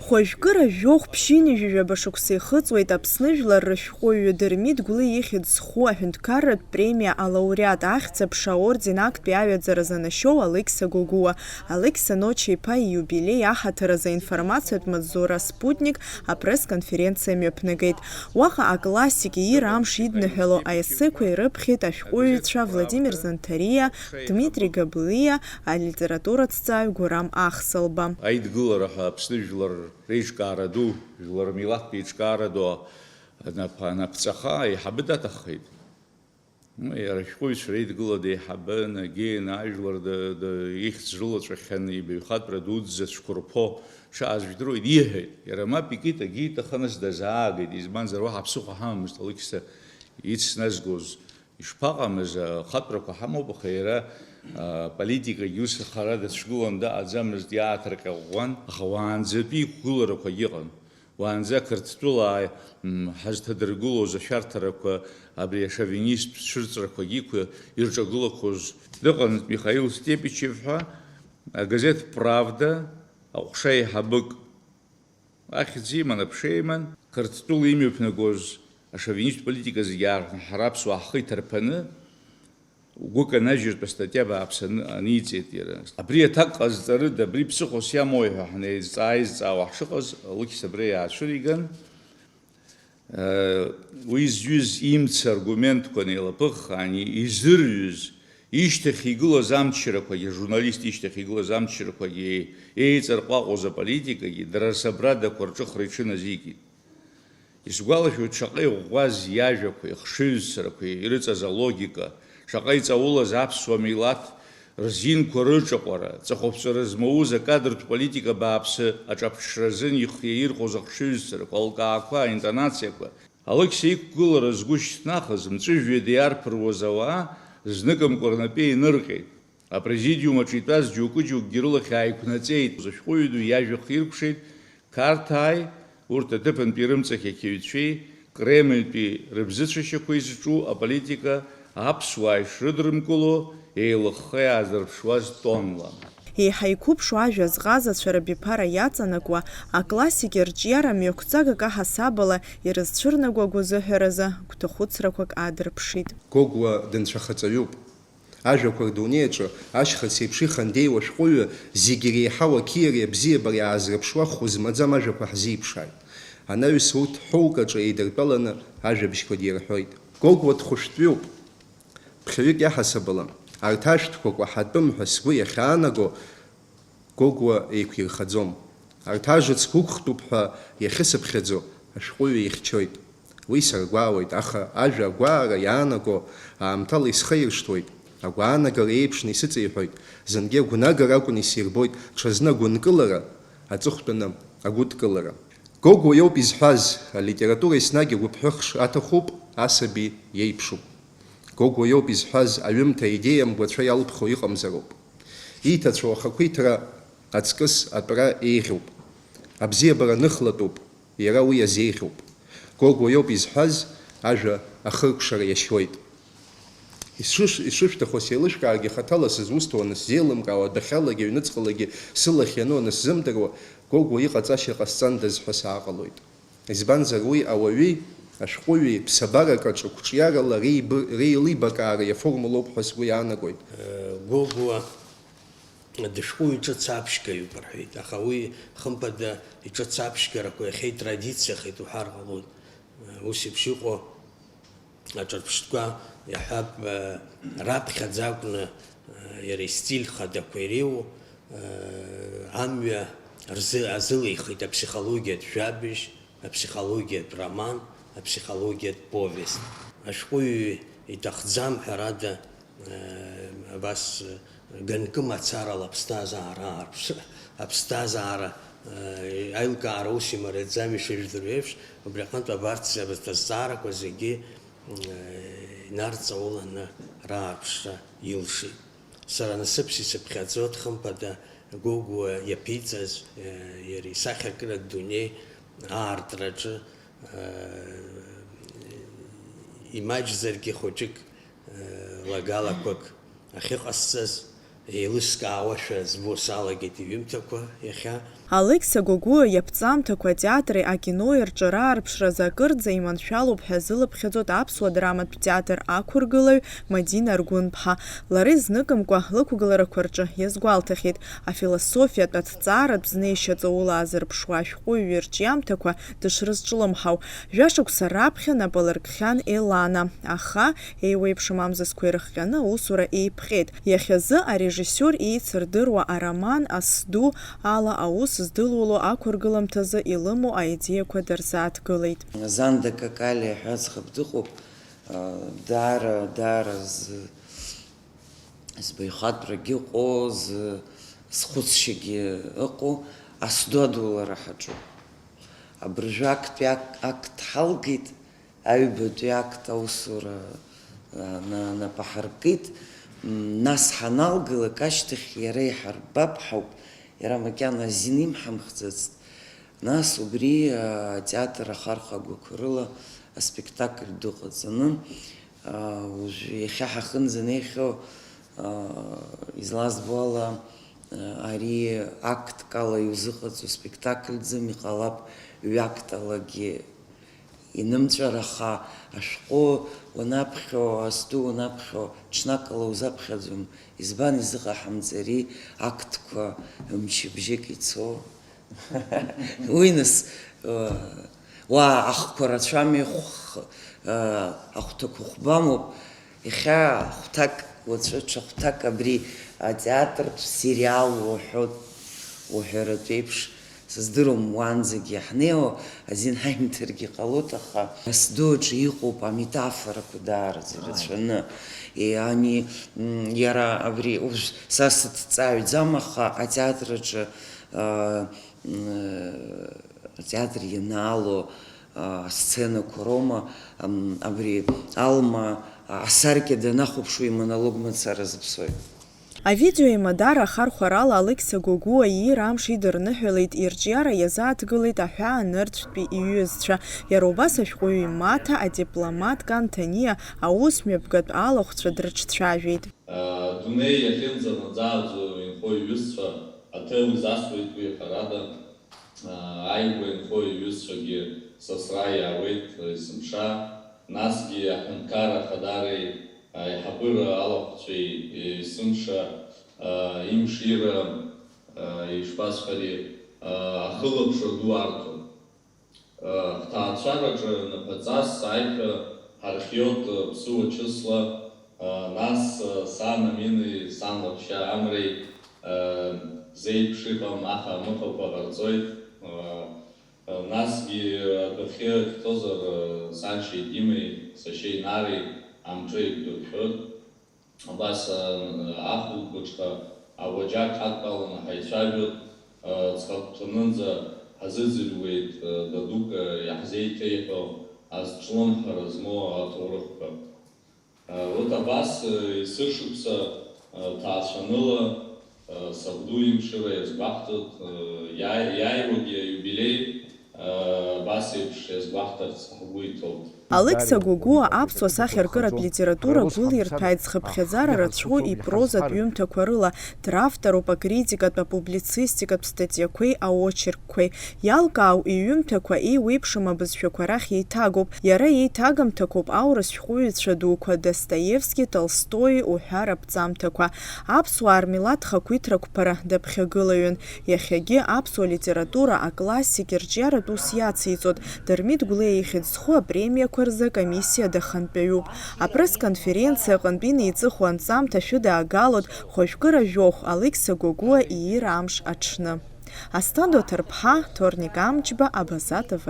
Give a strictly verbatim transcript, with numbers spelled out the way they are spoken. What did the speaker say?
Хәажәкыра жәохә ԥшьынҩажәи жәаба шықәса ихыҵуеит Аԥсны жәлар рышәҟәыҩҩы Дырмит Гәлиа ихьӡ зху аҳәынҭқарратә премиа алауреат, Ахьӡ-аԥша аорден актәи аҩаӡара занашьоу Алықьса Гогәуа. Алықьса Ноча-иԥа ииубилеи аҳаҭыр азы аинформациатә маҵзура Спутник апресс-конференциа мҩаԥнагеит. Уаҟа аклассик иира амш идныҳәало аессеқәа ирыԥхьеит ашәҟәыҩҩцәа Владимир Занҭариа, Дмитри Габлиа, алитератураҭҵааҩ Гәырам Ахсалба. Аидгылара ҳәа Аԥсны жәлар реиҿкаара ду, жәлар рмилаҭтә еиҿкаара ду анап-, анапҵаха аиҳабы даҭаххеит. Ну, иара ашәҟәыҩҩцәа реидгыла деиҳабын, агеин, ажәлар д-, д-, ихьӡ рылаҵәахьан, ибаҩхатәра дуӡӡа цәқәырԥо дшааз жәдыруеит, ииҳәеит. Иара мап икит, агьиит, аха нас дазаагеит, избанзар, уаҳа ԥсыхәа ҳамамызт, Алықьса ицназгоз. Ишԥаҟамыз, ахатәрақәа ҳамоуп, аха иара, а, политикагьы ус хара дацәгылан дыҟаӡамызт, иааҭырҟьаҟәҟәан, аха уаанӡатәи иқәгыларақәагьы ыҟан. Уаанӡа Қырҭтәылааи, м, ҳазҭадыргылоз ашәарҭарақәа, абри ашовинисттә цәырҵрақәагьы иқәы-, ирҿагылақәоз дыҟан Михаил Степичев ҳәа, агазеҭ Правда аҟәша еиҳабык. Ахьӡ иман, аԥша иман, Қырҭтәыла имҩаԥнагоз ашовинисттә политика зегьы аарҳәны, ҳара аԥсуаа ҳхы иҭарԥаны, угәы канажьыртә астатиа бааԥс аны-, аниҵеит иара. Абри аҭак ҟазҵарыда, абри ԥсыхәас иамои ҳәа ҳнеизҵаа-еизҵаауа ҳшыҟаз, Алықьса абра иаацәыриган, уи зҩыз имца аргументқәа неилаԥыххаан, изырҩыз, ишьҭахь игылаз амчрақәагьы, ажурналист ишьҭахь игылаз амчрақәагьы, еиҵарҟәаҟәоз аполитикагьы, дара рсабрадақәа рҿыхра иҽыназикит. Исгәалашәоит, шаҟа иӷәӷәаз иажәақәеи, ихшыҩзцарақәеи ирыҵаз алогика, шаҟа иҵаулаз аԥсуа милаҭ рзинқәа рыҿаҟәара, ҵыхәаԥҵәара змоуз акадртә политика бааԥсы аҿаԥҽразын ихы иаирхәоз ахшыҩзцарақәа, алкаақәа, аинтонациақәа. Алықьса иқәгылара згәы шьҭнахыз, мҵәыжәҩада иарԥыруаз ауаа зныкымкәа рнапы еинырҟьеит. Апрезидиум аҿы итәаз џьоукы-џьоукгьы рылахь ааиқәнаҵеит, ашәҟәыҩҩы ду иажәа хиркәшеит, Қарҭааи, урҭ аҭыԥантәи рымҵақьақьаҩцәеи, Кремльтәи рыбзыцәашьақәа изҿу аполитика аԥсуаа ишрыдрымкыло, еилыхха иаазырԥшуаз тонла. Еиҳа иқәыԥшу ажәа зҟазацәа рабиԥара иаҵанакуа, аклассик ирҿиара мҩақәҵагак аҳасабала ирызцәырнаго агәазыҳәаразы гәҭахәыцрақәак аадырԥшит. Гогәуа дынцәахаҵаҩуп. Ажәақәа рдунеи аҿы ашьхыц еиԥш ихандеиуа ашәҟәыҩҩы зегьы иреиҳау ақьиареи абзиабареи аазрыԥшуа хәы змаӡам ажәақәа ҳзиԥшааит. Анаҩс урҭ ҳәоук аҿы еидыртәаланы ажәабжьқәа дирҳәоит. Гогәуа дхәышәтәҩуп. Ԥхьаҩык иаҳасабала, арҭ ашәҭқәа кәаҳатәым ҳәа сгәы иахьаанаго, Гогәуа еиқәирхаӡом. Арҭ ажыц гәықәхтәуп ҳәа иахьысыԥхьаӡо ашәҟәыҩҩы ихьчоит. Уи саргәаауеит, аха ажәа агәаара иаанаго аамҭала исхаиршҭуеит, агәаанагара еиԥшны исыҵеиҳәоит, зынгьы агәнагара акәны исирбоит, ҽазны агәынкылара, аҵыхәтәаны агәыдкылара. Гогәуа иоуп изҳәаз, алитература еснагь агәыԥҳәыхш аҭахуп, асаби иеиԥшуп. Гогәуа иоуп изҳәаз, аҩымҭа аидеиа мгәацәа иалԥхо иҟамзароуп. Иҭацәу ахақәиҭра аҵкыс атәра еиӷьуп. Абзиабара ныхлатәуп, иара уи азеиӷьуп. Гогәуа иоуп изҳәаз, ажәа ахыркәшара иашьоит. Исшыш-, исшышәҭаху сеилышәкааргьы хаҭала сызусҭоу анысзеилымкаауа, адәахьалагьы аҩныҵҟалагьы сылахь иану анысзымдыруа, Гогәуа иҟаҵашьа ҟасҵандаз ҳәа сааҟалоит. Избанзар, уи ауаҩи ашәҟәыҩҩи ԥсабарак аҿы қәҿиарала реиб-, реилибакаара иаформулоуп ҳәа сгәы иаанагоит. Гогәуа дышәҟәыҩҩы ҿыц аԥшьгаҩуп рҳәеит, аха уи, хымԥада, иҿыц аԥшьгарақәа иахьа итрадициахеит уҳәар ҟалоит. Ус еиԥш иҟоу аҿырԥштәқәа, иаҳҳәап, раԥхьаӡа акәны, иара истиль хадақәа иреиуоу, амҩа рзы азылихит аԥсихологиатә жәабжь, аԥсихологиатә роман, аԥсихологиатә повест. Ашәҟәыҩҩы иҭахӡам, ҳәарада, абас, ганкы мацарала аԥсҭазаара аарԥш-, аԥсҭазаара, аилкаара ус имариаӡам ишыжәдыруа еиԥш, убри аҟынтә абарҭ азҵаарақәа зегьы, инарҵауланы раарԥшра илшеит. Сара насыԥс исыԥхьаӡоит, хымԥада, Гогәуа иаԥиҵаз, иара исахьаркыратә дунеи аартраҿы, имаҷзаргьы хәыҷык, лагалақәак ахьыҟасҵаз, Еилыскаауашәа збо салагеит иҩымҭақәа иахьа. Алықьса Гогәуа иаԥҵамҭақәа атеатри акинои рҿы раарԥшразы акырӡа иманшәалоуп ҳәа зылыԥхьаӡоит аԥсуа драматә театр ақәыргылаҩ Мадина Аргәынԥҳа. Лара изныкымкәа лықәгыларақәа рҿы иазгәалҭахьеит, афилософиатә, аҭҵааратә знеишьа ҵаулаа зырԥшуа ашәҟәыҩҩы рҿиамҭақәа дышрызҿлымҳау. Жәашықәса раԥхьа нап алыркхьан Елана, аха еиуеиԥшым амзызқәа ирыхҟьаны аусура еиԥҟьеит. Иахьазы арежиссиор еицырдыруа ароман Ас ду ала аус здылуло ақәыргыламҭазы илымоу аидеиақәа дырзааҭгылеит. Занда Какалиа ҳәа аӡӷаб дыҟоуп, даара, даара зы збаҩхатәрагьы ыҟоу, зы зхәыцшьагьы ыҟоу, Ас ду адулара ҳаҿуп. Абыржәы актәи акт ҳалгеит, аҩбатәи акт аусура нап аҳаркит. Нас ҳаналгалак ашьҭахь иара иҳарбап ҳауп, иара макьана азин имҳамхӡацт. Нас убри атеатр ахархәагақәа рыла аспектакль ду ҟаҵаны, уажә иахьа ҳахынӡанеихьоу, излазбо ала, ари актк ала иузыҟаҵо спектакльӡам, иҟалап ҩакталагьы инымҵәар, аха ашәҟәы уанаԥхьо, Ас ду уанаԥхьо, ҽнакала узаԥхьаӡом. Избан изыҟаҳамҵари актқәа мчыбжьык ицо? Уи нас, уа ахқәа рацәами, хә-, ахәҭақәа хәбамоуп. Иахьа хәҭак, уаҵәы ҽа хәҭак абри атеатртә сериал уҳәо-, уҳәаратә еиԥш, сыздыруам, уанӡагьы иаҳнеиуа азин ҳаимҭаргьы ҟалоит, аха Ас ду аҿы иҟоуп аметафорақәа даараӡа ирацәаны. Е, ани, м, иара абри, уж-, са сыҭҵааҩӡам, аха атеатр аҿы, а, м, атеатр ианаало, асценақәа роума, абри Алма асаркьа данахәаԥшуа имонолог мацара зыԥсоит. Авидео аимадара ахархәарала Алықьса Гогәуа иира амш идырныҳәалеит ирҿиара иазааҭгылеит аҳәаа нырцәтәи иҩызцәа. Иара убас ашәҟәыҩҩы Маҭа, адипломат Кан Ҭаниа, аус мҩаԥгатә алахәцәа дрыҿцәажәеит. Адунеи иахьынӡанаӡааӡо инхо иҩызцәа аҭел изасуеит уи ҳәарада. Ааигәа инхо иҩызцәагьы сасра иаауеит есымша, насгьы аҳәынҭқарра ахадареи аиҳабыра алахәцәеи есымша имшира, ишԥасҳәари, ахылаԥшра ду арҭон. Ҳҭаацәараҿы напаҵас аишәа ҳархиоит ԥсуа чысла, нас сан Амини сан лаҳәшьа Амреи зеиԥш иҟам аха-амыхақәа ҟарҵоит. Насгьы адәахьы ахьцозар, саншьеи Димеи, сашьеи Нареи амҿы еиқәдыршәоит. Абас, ахәылбыҽха ауаџьаҟ ҳадтәаланы ҳаицәажәоит, ҵхагәҭанынӡа ҳазыӡырҩуеит, дадук иаҳзеиҭеиҳәо азҿлымҳара змоу аҭоурыхқәа. Урҭ абас есышықәса ҭаацәаныла сабду имшира иазгәаҳҭоит, иааи-, иааиуагьы аиубилеи абас еиԥш иазгәаҳҭарц ҳгәы иҭоуп. Алықьса Гогәуа аԥсуа сахьаркыратә литература гәылирҭәааит зхыԥхьаӡара рацәоу ипрозатә ҩымҭақәа рыла, дравторуп акритикатә, апублицистикатә статиақәеи аочеркқәеи. Иалкаау иҩымҭақәа еиуеиԥшым абызшәақәа рахь еиҭагоуп. Иара иеиҭагамҭақәоуп аурыс шәҟәыҩҩцәа дуқәа Достоевски, Толстои уҳәа раԥҵамҭақәа. Аԥсуаа рмилаҭ хақәиҭрақәԥара даԥхьагылаҩын. Иахьагьы аԥсуа литература аклассик ирҿиаратә ус иациҵоит. Дырмит Гәлиа ихьӡ зху апремиақәа рзы акомиссиа дахантәаҩуп. Апресс-конференциа аҟынтәи неиҵыху анҵамҭа шәыдаагалоит хәажәкыра жәохә Алықьса Гогәуа иира амш аҽны. Асҭанда Ҭарԥҳа, Ҭорник Амҷба, Абаза Т В.